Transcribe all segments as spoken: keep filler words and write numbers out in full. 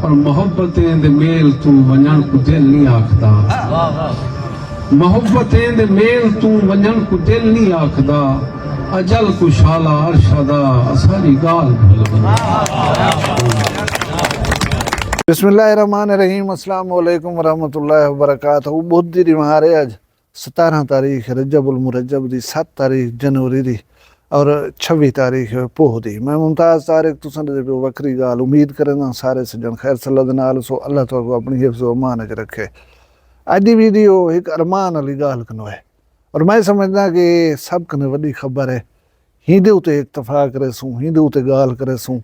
پر محبتیں دے میل توں ونڄݨ کوں دل نی آکھدا۔ محبتیں دے میل توں ونڄݨ کوں دل نی آکھدا۔ اجل کوں شالا ارشدا اساݙی ڳالھ بھل ونڄے۔ بسم اللہ الرحمن الرحیم۔ السلام علیکم ورحمۃ اللہ وبرکاتہ۔ ٻدھ دی ݙیہاڑ ہے اڄ، ستارہ تاریخ رجب المرجب دی، ست تاریخ جنوری دی اور چھوی تاریخ پوہ دی۔ میں ممتاز طارق، تساں دے پیو وکری ڳالھ۔ امید کرینداں سارے سڄݨ خیر سلامت دے نال سو، اللہ تہاکوں اپݨی حفظ و امان اچ رکھے۔ اڄ دی ویڈیو ہک ارمان والی ڳالھ کنوں ہے اور میں سمجھداں کہ سب کنوں وݙی خبر ہے۔ ہیندے اتے اتفاق کریسوں، ہیندے اتے ڳالھ کریسوں۔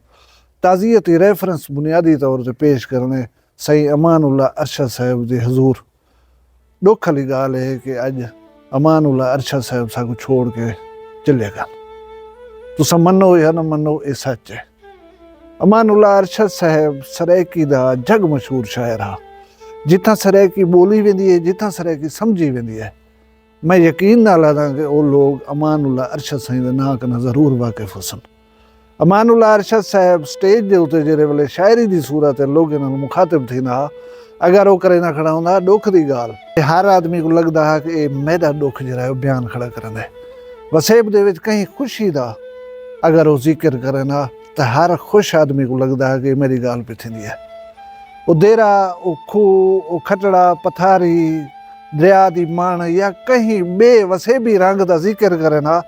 تعزیتی ریفرنس بنیادی طور تے پیش کرݨے سئیں امان اللہ ارشد صاحب دے حضور۔ ݙکھ والی ڳالھ ہے کہ اڄ امان اللہ ارشد صاحب ساکوں چھوڑ کے چلے ڳن۔ تساں منو یا نہ منو، اے سچ ہے۔ امان اللہ ارشد صاحب سرائیکی دا جڳ مشہور شاعر ہا۔ جتھاں سرائیکی ٻولی ویندی ہے، جتھاں سرائیکی سمجھی ویندی ہے، میں یقین نال آہداں کہ او لوگ امان اللہ ارشد سئیں دے ناں کناں ضرور واقف ہوسن۔ امان اللہ ارشد صاحب سٹیج دے اتے جیڑھے ویلے شاعری دی صورت اچ لوگیں نال مخاطب تھیندا ہا، اگر او کریندا کھڑا ہوندا ہا ݙکھ دی ڳالھ، تے ہر آدمی کوں لڳدا ہا کہ اے میݙا ݙکھ جیڑھا ہے او بیان کھڑا کریندا ہے۔ وسیب دے وچ کہیں خوشی دا اگر او ذکر کریندا تاں ہر خوش آدمی کوں لڳدا ہا کہ اے میݙی ڳالھ پئی تھیندی ہے۔ او دیرہ، او کھوہ، او کھٹڑا، پتھاری، دریا دی مݨ یا کہیں ٻئے وسیبی رنگ دا ذکر کریندا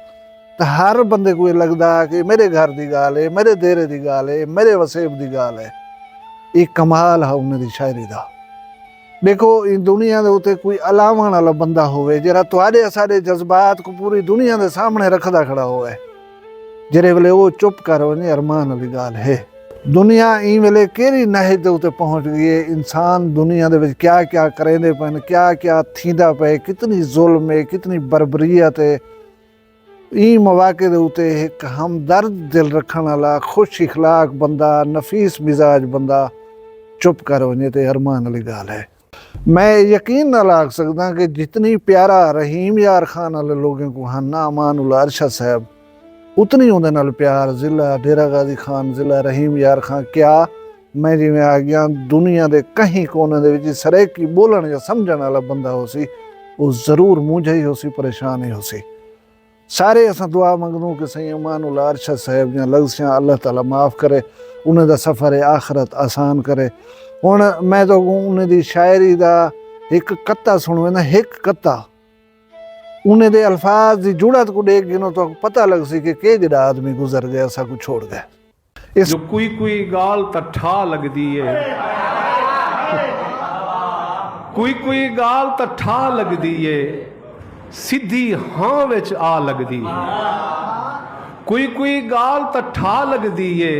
تاں ہر بندے کوں اے لڳدا ہا کہ میݙے گھر دی ڳالھ ہے، میݙے دیرے دی ڳالھ ہے، میݙے وسیب دی ڳالھ ہے۔ اے کمال ہا انہیں دی شاعری دا۔ ݙیکھو، ایں دنیا دے اتے کوئی الاوݨ والا بندہ ہووے جیڑھا تہاݙے اساݙے جذبات کوں پوری دنیا دے سامݨے رکھدا کھڑا ہووے، جیڑھے ویلے او چپ کر ونڄے، ارمان والی ڳالھ ہے۔ دنیا ایں ویلے کیڑھی نہج دے اتے پہنچ ڳئی ہے، انسان دنیا دے وچ کیا کیا کریندے پئن، کیا کیا تھیندا پئے، کتنی ظلم ہے، کتنی بربریت ہے۔ ایں مواقع دے اتے ہک ہمدرد دل رکھݨ والا، خوش اخلاق بندہ، نفیس مزاج بندہ چپ کر ونڄے تے ارمان والی ڳالھ ہے۔ میں یقین نال آکھ سڳداں کہ جتنی پیارا رحیم یار خان والے لوگیں کوں ہن نا امان اللہ ارشد صاحب، اتنی اوندے نال پیار ضلع ڈیرہ غازی خان، ضلع رحیم یار خان کیا، میں جیویں آکھ ڳیاں، دنیا دے کہیں کونے دے وچ سرائیکی ٻولݨ یا سمجھݨ والا بندہ ہوسی، او ضرور مونجھا ہی ہوسی، پریشان ہی ہوسی۔ سارے اساں دعا منگدوں کہ سئیں امان اللہ ارشد صاحب دیاں لغزشاں اللہ تعالیٰ معاف کرے، انہیں دا سفر آخرت آسان کرے۔ ہݨ میں تہاکوں انہیں دی شاعری دا ہک قطعہ سݨویندا، ہک قطعہ۔ انہیں دے الفاظ دی جڑت کوں ݙیکھ گھنو، تہاکوں پتہ لڳسی کہ کیجھڑا آدمی گزر ڳئے، اساکوں چھوڑ ڳئے۔ اس جو کوئی کوئی ڳالھ تاں ٹھا لڳدی ہے، کوئی کوئی ڳالھ تاں ٹھا لڳدی ہے، سدھی ہاں وچ آ لڳدی ہے۔ کوئی کوئی ڳالھ تاں ٹھا لڳدی ہے،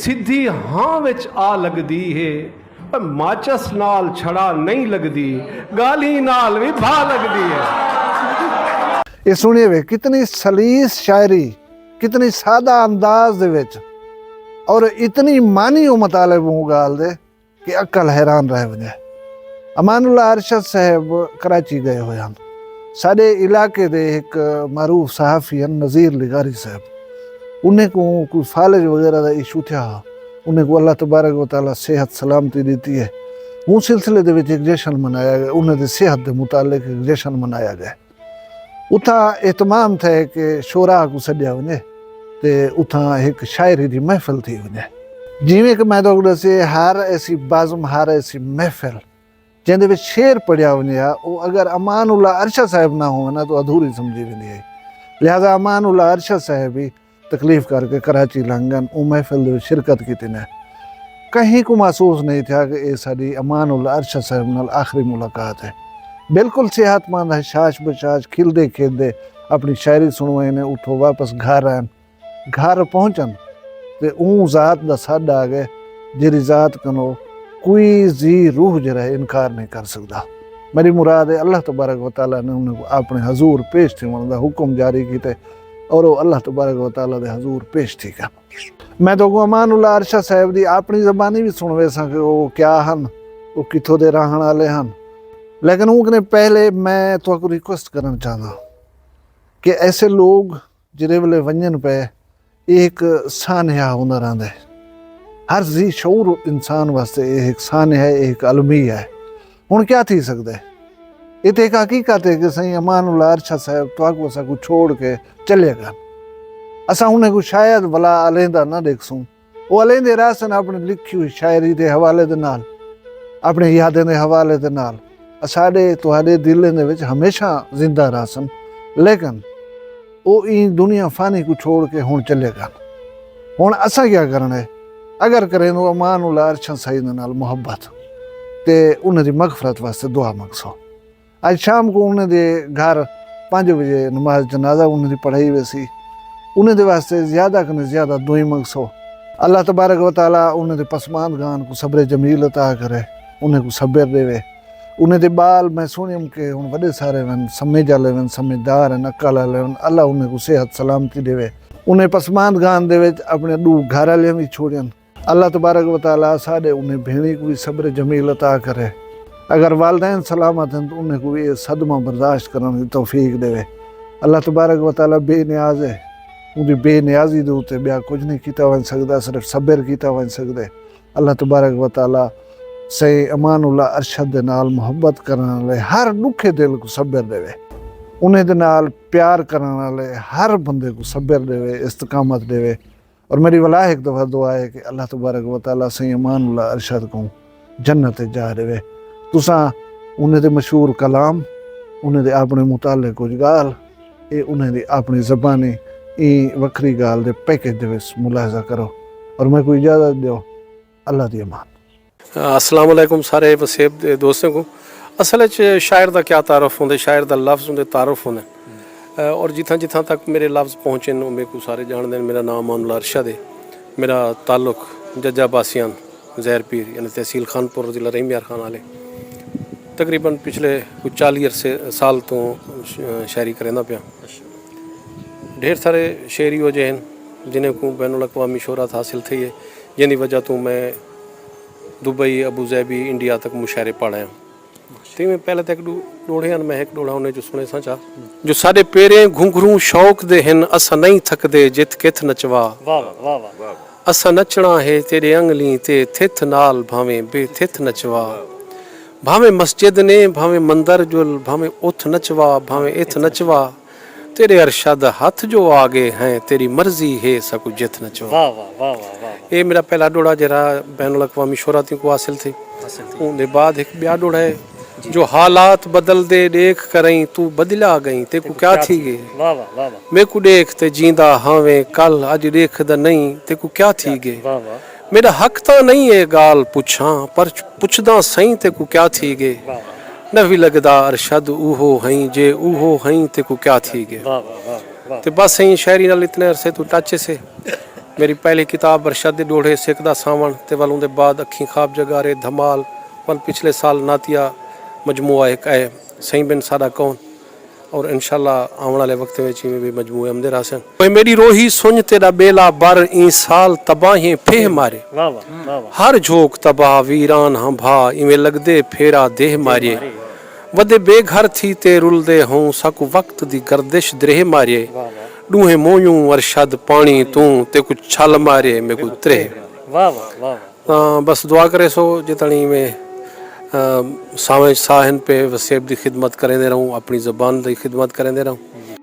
سدھی ہاں وچ آ لڳدی ہے۔ ماچس نال چھڑا نہیں لڳدی، ڳالھیں نال وی بھا لڳدی ہے۔ اے سݨیے وے، کتنی سلیس شاعری، کتنی سادہ انداز دے وچ اور اتنی معنی و مطالب اوں ڳالھ دے کہ عقل حیران رہ ونڄے۔ امان اللہ ارشد صاحب کراچی ڳئے ہوئے ہن۔ ساݙے علاقے دے ہک معروف صحافی ہن نذیر لغاری صاحب۔ انہیں کوں کوئی فالج وغیرہ دا ایشو تھیا ہا۔ انہیں کوں اللہ تبارک و تعالیٰ صحت سلامتی ݙتی ہے۔ اوں سلسلے دے وچ ہک جشن منایا ڳئے۔ انہیں دی صحت دے متعلق ہک جشن منایا ڳئے۔ اتھاں اہتمام تھئے کہ شعراء کوں سݙیا ونڄے تے اتھاں ہک شاعری دی محفل تھی ونڄے۔ جیویں کہ میں تہاکوں ݙسے، ہر ایسی بزم، ہر ایسی محفل جیندے وچ شعر پڑھیا ونڄے ہا، او اگر امان اللہ ارشد صاحب نہ ہوون ہا تاں ادھوری سمجھی ویندی ہئی۔ لہذا امان اللہ ارشد صاحب وی تکلیف کر کے کراچی لنگھ ڳن، اوں محفل دے وچ شرکت کیتی نے۔ کہیں کوں محسوس نہیں تھیا کہ اے ساݙی امان اللہ ارشد صاحب نال آخری ملاقات ہے۔ بالکل صحت مند ہے، شاش بشاش، کھلدے کھیݙدے اپݨی شاعری سݨوائی نے، اتھوں واپس گھر آئن۔ گھر پہنچن تے اوں ذات دا سݙ آ ڳئے، جیڑھی ذات کنوں کوئی ذی روح جیڑھا ہے انکار نہیں کر سڳدا۔ میݙی مراد ہے اللہ تبارک و تعالیٰ نے انہیں کوں اپݨے حضور پیش تھیوݨ دا حکم جاری کیتے اور او اللہ تبارک و تعالیٰ دے حضور پیش تھی ڳن۔ میں تہاکوں امان اللہ ارشد صاحب دی اپݨی زبانی وی سݨویساں کہ او کیا ہن، او کتھوں دے رہݨ والے ہن۔ لیکن اوں کنے پہلے میں تہاکوں ریکویسٹ کرݨ چاہنداں کہ ایسے لوگ جیڑھے ویلے ونڄن پئے، اے ہک سانحہ ہوندا رہندا ہے۔ ہر ذی شعور انسان واسطے اے ہک سانحہ ہے، اے ہک المیہ ہے۔ ہݨ کیا تھی سڳدا ہے؟ اے تے ہک حقیقت ہے کہ سئیں امان اللہ ارشد صاحب تہاکوں اساکوں چھوڑ کے چلے ڳن۔ اساں انہیں کوں شاید ولا الیندا نہ ݙیکھسوں۔ او الیندے رہسن اپݨی لکھی ہوئی شاعری دے حوالے دے نال، اپݨے یادیں دے حوالے دے نال۔ اساݙے تہاݙے دلیں دے وچ ہمیشہ زندہ رہسن۔ لیکن او ایں دنیا فانی کوں چھوڑ کے ہݨ چلے ڳن۔ ہݨ اساں کیا کرݨا ہے؟ اگر کریندو امان اللہ ارشد سئیں دے نال محبت تے انہیں دی مغفرت واسطے دعا منگسو۔ اڄ شام کوں انہیں دے گھر پنج وڄے نماز جنازہ انہیں دی پڑھائی ویسی۔ انہیں دے واسطے زیادہ کنے زیادہ دعائیں منگسو۔ اللہ تبارک و تعالیٰ انہیں دے پسماندگان کوں صبر جمیل عطا کرے، انہیں کوں صبر ݙیوے۔ انہیں دے ٻال میں سݨیم کہ ہݨ وݙے سارے ون، سمجھ آلے ون، سمجھدار ہن، عقل آلے ون، اللہ انہیں کوں صحت سلامتی ݙیوے۔ انہیں پسماندگان دے وچ اپݨے ݙو گھر آلیاں وی چھوڑین۔ اللہ تبارک و تعالیٰ ساݙے انہیں بھیݨیں کوں وی صبر جمیل عطا کرے۔ اگر والدین سلامت ہن تاں انہیں کوں وی اے صدمہ برداشت کرݨ دی توفیق ݙیوے۔ اللہ تبارک و تعالیٰ بے نیاز ہے، اوندی بے نیازی دے اتے ٻیا کجھ نہیں کیتا ونڄ سڳدا، صرف صبر کیتا ونڄ سڳدے۔ اللہ تبارک و تعالیٰ سئیں امان اللہ ارشد دے نال محبت کرݨ والے ہر ݙکھے دل کوں صبر ݙیوے، انہیں دے نال پیار کرݨ والے ہر بندے کوں صبر ݙیوے، استقامت ݙیوے۔ اور میݙی ولا ہک دفعہ دعا ہے کہ اللہ تبارک و تعالیٰ سئیں امان اللہ ارشد کوں جنت جاہ ݙیوے۔ تساں انہیں دے مشہور کلام، انہیں دے اپݨے متعلق کجھ ڳالھ، اے انہیں دی اپݨی زبانی ایں وکھری ڳالھ دے پیکج دے وچ ملاحظہ کرو۔ اور میکوں اجازت ݙیو، اللہ دی امان۔ السلام علیکم سارے وسیب دے دوستوں کو۔ اصل وچ شاعر دا کیا تعارف ہوندے، شاعر دا لفظ ہوندے، تعارف ہوندے۔ اور جتھاں جتھاں تک میرے لفظ پہنچن، او میکوں سارے ڄاݨدے ہن۔ میرا نام امان اللہ ارشد ہے۔ میرا تعلق ججا باسیان، زہر پیر، یعنی تحصیل خان پور، ضلع رحیم یار خان آلے۔ تقریباً پچھلے کچھ چالیہہ عرصے، سال توں ش-، شاعری کریندا پیاں۔ ڈھیر سارے شعر ایہو جے ہن جنہیں کوں بین الاقوامی شہرت حاصل تھئی ہے، جیندی وجہ توں میں دبئی، ابوظہبی، انڈیا تک مشاعرے پڑھ آیاں۔ تے میں پہلے تے ہک ݙو-، ݙوہڑے ہن، میں ہک ݙوہڑا انہیں جو سݨیساں چا۔ جو ساݙے پیریں گھنگھروں شوق دے ہن، اساں نہیں تھکدے جت کتھ نچوا۔ واہ واہ، واہ واہ۔ اساں نچݨا ہے تیݙے انگلیں تے تھتھ نال، بھانویں بے تھتھ نچوا۔ بھانویں مسجد نے، بھانویں مندر جل، بھانویں اتھ نچوا، بھانویں اتھ نچوا۔ تیݙے ارشد ہتھ جو آ ڳئے ہیں، تیݙی مرضی ہے ساکوں جتھ نچوا۔ واہ واہ، واہ واہ، واہ واہ۔ اے میݙا پہلا ݙوہڑا جیڑھا بین الاقوامی شہرت کوں حاصل تھی۔ حاصل تھی۔ اوندے بعد ہک ٻیا ݙوہڑا ہے، جی۔ جو حالات بدلدے ݙیکھ کرئیں، توں بدلا ڳئیں، تیکوں کیا تھی ڳئے؟ واہ واہ، واہ واہ۔ میکوں ݙیکھ تے جیندا ہاویں کل، اڄ ݙیکھدا نئیں، تیکوں کیا تھی ڳئے؟ واہ واہ۔ میݙا حق تاں نئیں اے ڳالھ پچھاں، پر پچھداں سئیں تیکوں کیا تھی ڳئے؟ واہ واہ۔ نہ وی لڳدا ارشد اوہو ہئیں، جے اوہو ہئیں تیکوں کیا تھی ڳئے؟ واہ واہ، واہ واہ۔ تے بس سئیں شاعری نال اتنے عرصے توں ٹچ سے۔ میݙی پہلی کتاب ارشد دے ݙوہڑے سکدا ساوݨ، تے ول اوندے بعد اکھیں خواب جگارے، دھمال، ول پچھلے سال نعتیہ مجموعہ ہک آئے، سئیں بن ساݙا کون۔ اور انشاءاللہ آوݨ والے وقت وچ ایویں وی مجموعے امدے رہسن۔ اوئے میݙی روہی سنڄ تیݙا ٻیلا بر، ایں سال تباہیں پھیہ مارے۔ واہ واہ، واہ واہ۔ ہر جھوک تباہ ویران ہاں بھا، ایویں لڳدے پھیرا دیہہ ماریے۔ ودے بے گھر تھی تے رلدے ہوں، ساکوں وقت دی گردش دریہہ ماریے۔ واہ واہ۔ ݙوہیں مونجھوں ارشد پاݨی توں، تیکوں چھل ماریے میکوں تریہہ۔ واہ واہ، واہ واہ۔ تاں بس دعا کریسو جتݨی میں، آ، ساویں ساہ ہن پئے وسیب دی خدمت کریندے رہوں، اپݨی زبان دی خدمت کریندے رہوں۔